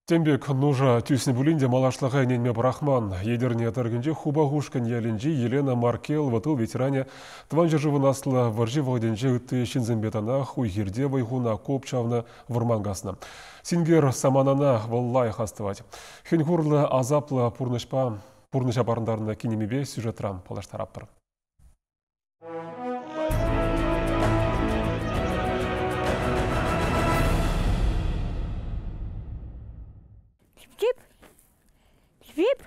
Тем пек нуша тӳснӗ пулин те малашлӑха ӗненме пӑрахман. Етӗрне тӑрӑхӗнчи Хупахушкӑнь ялӗнчи Елена Маркелова тыл ветеранӗ Тӑван ҫӗршывӑн Аслӑ вӑрҫи вӑхӑтӗнче ытти ҫынсемпе танах уй-хирте вӑй хунӑ, окоп чавнӑ, вӑрман каснӑ. Синкер саманана вӑл лайӑх астӑвать. Хӗн-хурлӑ, асаплӑ пурнӑҫпа пурнӑҫа парӑнтарнӑ кинемипе сюжетран паллаштаратпӑр. Чип! Чип!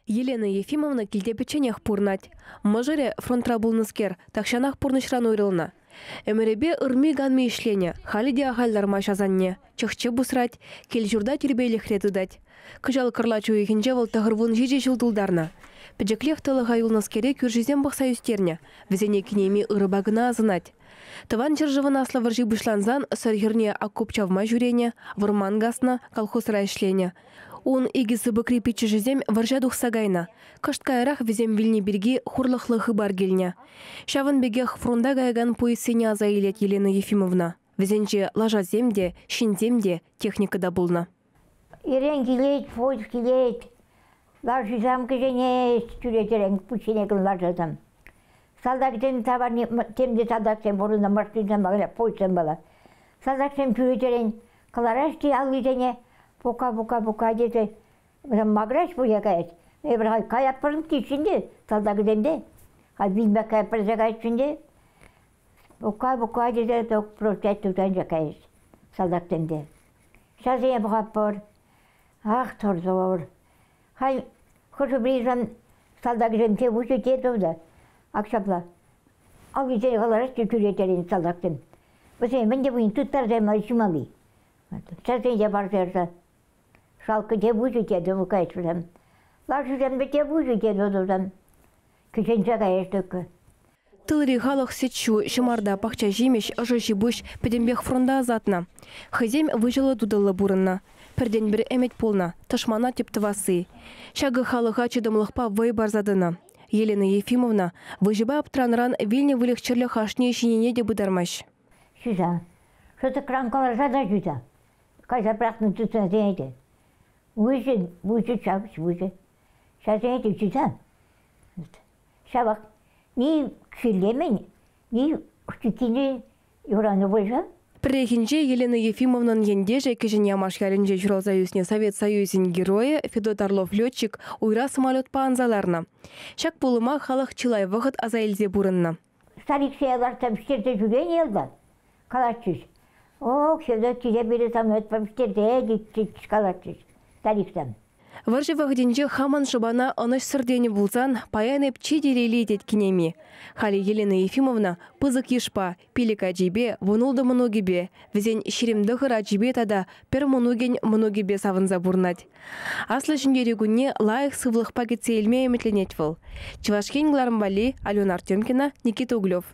Елена Ефимовна килте пӗчченех пурӑнать. Мӑшӑрӗ, фронтра пулнӑскер, тахҫанах пурнӑҫран уйрӑлнӑ. Ӗмӗрӗпе ырми-канми ӗҫленӗ, халӗ те ахаль лармасть асанне. Чӑх-чӗп усрать, кил-ҫурта тирпейлӗхре тытать. Кӑҫал кӑрлач уйӑхӗнче вӑл 97 ҫул тултарнӑ. Пӗчӗклех тӑлӑха юлнӑскере кӳршисем пӑхса ӳстернӗ. Вӗсене кинеми ырӑпа кӑна асӑнать. Тӑван ҫӗршывӑн Аслӑ вӑрҫи пуҫлансан Сӑр хӗрне окоп чавма ҫӳренӗ, вӑрман каснӑ, колхозра ӗҫленӗ. Ун икӗ сыпӑкри пиччӗшӗсем вӑрҫа тухса кайнӑ. Кӑшт каярах вӗсем вилни пирки хурлӑхлӑ хыпар килнӗ. Ҫавӑн пекех фронта каякан пуйӑссене аса илет Елена Ефимовна. Вӗсенче лашасем те, ҫынсем те, техника та пулнӑ. Ирен килет, поезд килет. Лашисем кӗҫенеҫ, чӳречерен пуҫҫине кӑн лашасем. Салтаксем таварне, темте салтаксем пурӑннӑ машинсем бала, поездсем бала. Салтаксем чӳречерен кӑлараҫ те аллисене пука-пука-пука тесе вӗсем макӑраҫ пуҫа каяҫ. Эпир халь каятпӑр теҫҫӗ те салтакӗсем те. Халь вилмех каятпӑр тесе каяҫҫӗ те. Пука-пука тесе прощать туса каяҫ салтаксем те. Ҫавсене пӑхатпӑр. Ах, тӑр-тӑр. Халь хӑшӗ-пӗрисем салтаксем те выҫӑ те тунӑ. Ак ҫапла. Аллисене кӑлараҫҫӗ чӳречерен салтаксем. Вӗсене мӗн те пулин тыттарса ҫималли. Ҫавсене те парса ярса. Шалкӑ те выҫӑ те каяҫ вӗсем. Лашисемпе те выҫӑ те вӗсем. Кӗҫенсе каяҫ тӑккӑ. Тылри халӑх сӗт-ҫу, ҫӑмарта, пахча ҫимӗҫ, ӑшӑ ҫи-пуҫ пӗтӗмпех фронта ӑсатнӑ. Хӑйсем выҫӑллӑ-тутӑллӑ пурӑннӑ. Пӗртен-пӗр ӗмӗт пулнӑ, тӑшмана тӗп тӑвасси. Ҫакӑ халӑха чӑтӑмлӑхпа вӑй парса тӑнӑ. Елена Ефимовна выҫӑпа аптранӑран вилнӗ выльӑх-чӗрлӗх ашне ҫинине те пытармасть. Ҫуса. Шӑтӑкран кӑларса та ҫуса. Кайса пӑрахнӑ тытсансене те. Выҫӑ, выҫӑ ҫав, выҫӑ. Ҫавсене те ҫуса. Ҫавах ни чирлемен, ни штукине юранӑ пулсан. Пӗррехинче Елена Ефимовнӑн ентешӗ Кӗҫӗн Ямаш ялӗнче ҫуралса ӳснӗ Совет Союзӗн Геройӗ Федот Орлов летчик уйра самолетпа анса ларнӑ. Ҫак пулӑма халӑх чылай вӑхӑт аса илсе пурӑннӑ. Стариксене лартса пӗҫтерсе ҫӳренӗ ялта, калатчӗҫ. Ох, Федот киле пире самолетпа пӗҫтерсе тетчӗҫ, калатчӗҫ стариксем. Вӑрҫӑ вӑхӑтӗнче хамӑн шӑпана ӑнӑҫсӑр тенӗ пулсан, паян эп чи телейли, тет кинеми. Халӗ Елена Ефимовна пысӑк йышпа, пилӗк ачипе, 16 мӑнукӗпе, вӗсен 29 ачипе тата пӗр мӑнукӗн мӑнукӗпе савӑнса пурӑнать. Аслӑ Ҫӗнтерӳ кунне лайӑх сывлӑхпа кӗтсе илме ӗмӗтленет вӑл. Чӑваш Ен кӑларӑм валли Алена Артемкина, Никита Углев.